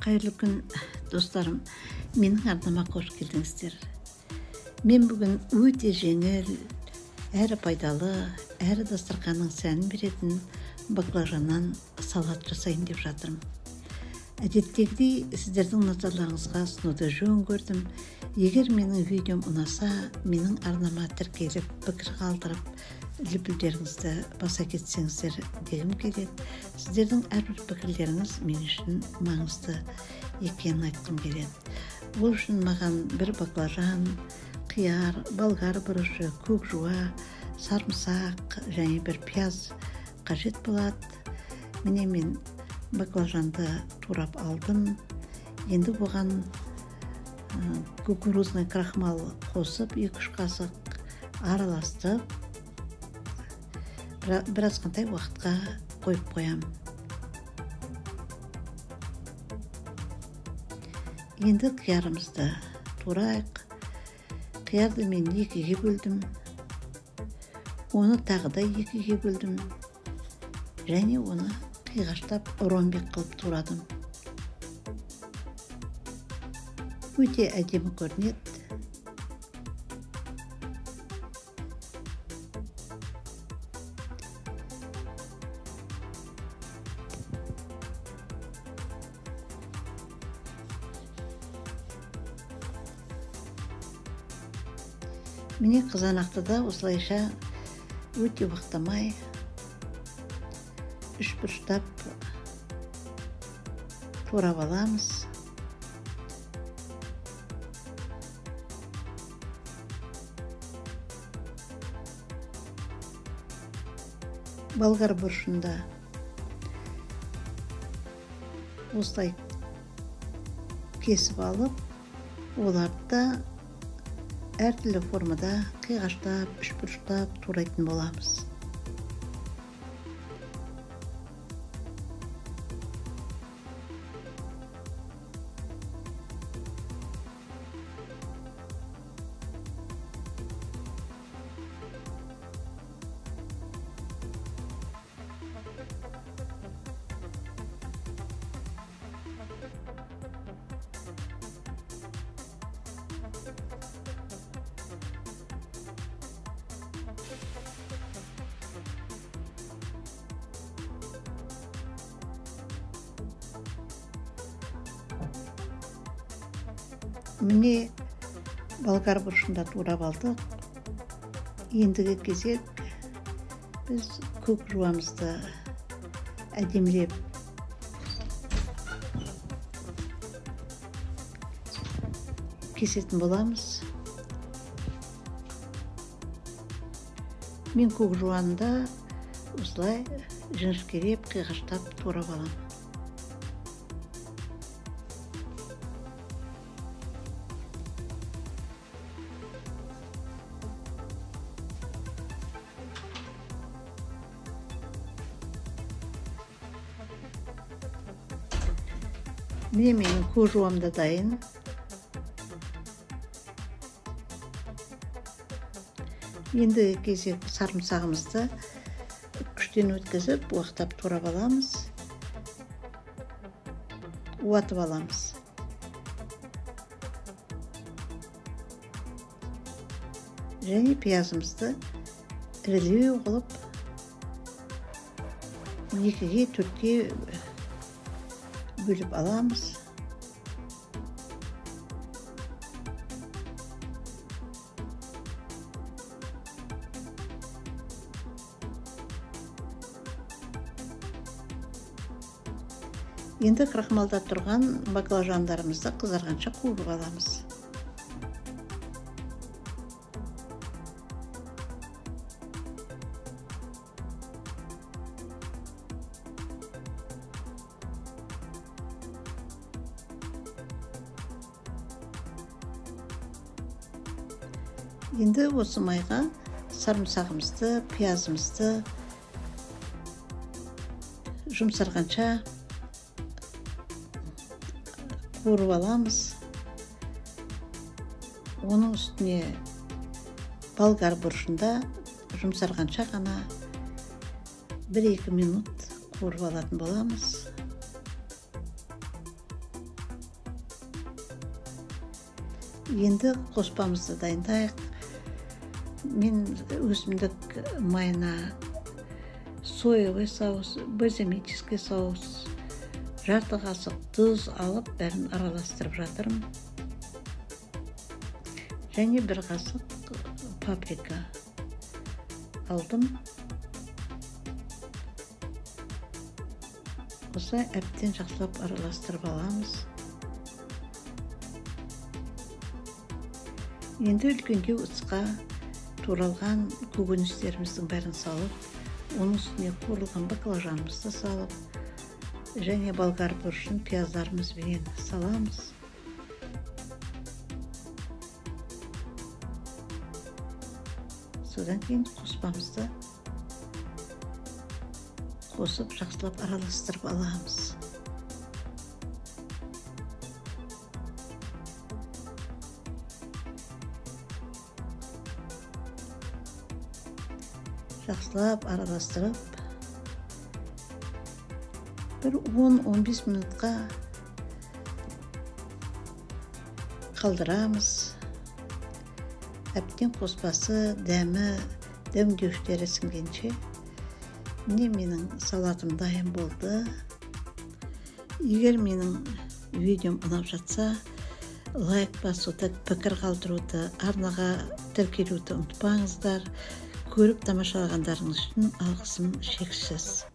Қайырлы күн, достарым. Менің арнама қош келдіңіздер. Мен бүгін өте жеңіл, әрі пайдалы, әрі дастарханның сәнін беретін баклажаннан салат жасайын деп жатырмын. Әдеттегідей сіздердің назарларыңызға ұсынуды жөн көрдім. Егер менің видеом ұнаса, менің арнама тіркеліп, пікір қалдырып, лүпілдеріңізді баса кетсеңіздер дегім келеді. Сіздердің әрбір пікірлеріңіз мен үшін маңызды екенін айтқым келеді. Ол үшін маған бір баклажан, қияр, болгар бұрышы, көк жуа, сарымсақ және бір пияз қажет болады. Міне мен баклажанды турап алдым. Енді оған кукурузный крахмал қосып 2-3 қасық араластырып біраз қандай уақытқа қойып қоямын. Енді қиярымызды турайық. Қиярды мен 2-ге бөлдім. Оны тағы да 2-ге бөлдім. Және оны қиғаштап ромбик қылып турадым. Өте әдемі көрінеді. Міне қызанақты да осылайша өте уақтамай үш бұрыштап турап аламыз. Болгар бұрышында осылай кесіп алып, оларды да әртүрлі формада қиғаштап, үшбұрыштап турайтын боламыз. Міне болгар бұрышында турап алдық. Ендігі кезек біз көк жуамызды әдемілеп кесетін боламыз. Мен көк жуаны да осылай жіңішкелеп қиғаштап турап аламын. Міне менің көк жуам да дайын. Енді кезек сарымсағымызды күштен өткізіп, уақтап турап аламыз. Уатып аламыз. Және пиязымызды ірілеу қылып 2-ге 4-ге бөліп аламыз. Енді крахмалда тұрған баклажандарымызды қызарғанша қуырып аламыз. Енді осы майға сарымсағымызды, пиязымызды жұмсарғанша қуырып аламыз. Оның үстіне болгар бұрышында жұмсарғанша ғана 1-2 минут қуырып алатын боламыз. Енді қоспамызды дайындайық. Мен өсімдік майына соевый соус, бальзамический соус, жарты қасық тұз алып, бәрін араластырып жатырмын. Және 1 қасық паприка алдым. Осылай әбден жақсылап араластырып аламыз. Енді үлкендеу ыдысқа туралған көкөністеріміздің бәрін салып, оның үстіне қуырылған баклажанымызды салып, және болгар бұрышын пияздарымызбен саламыз. Содан кейін қоспамызды қосып жақсылап араластырып аламыз. Жақсылап араластырып, бір 10-15 минутқа қалдырамыз. Әбден қоспасы, дәмі, дәмдеуіштері сіңгенше. Міне менің салатым дайын болды. Егер менің видеом ұнап жатса, лайк басуды, пікір қалдыруды, арнаға тіркелуді ұмытпаңыздар. Көріп тамашалағандарыңыз үшін алғысым шексіз.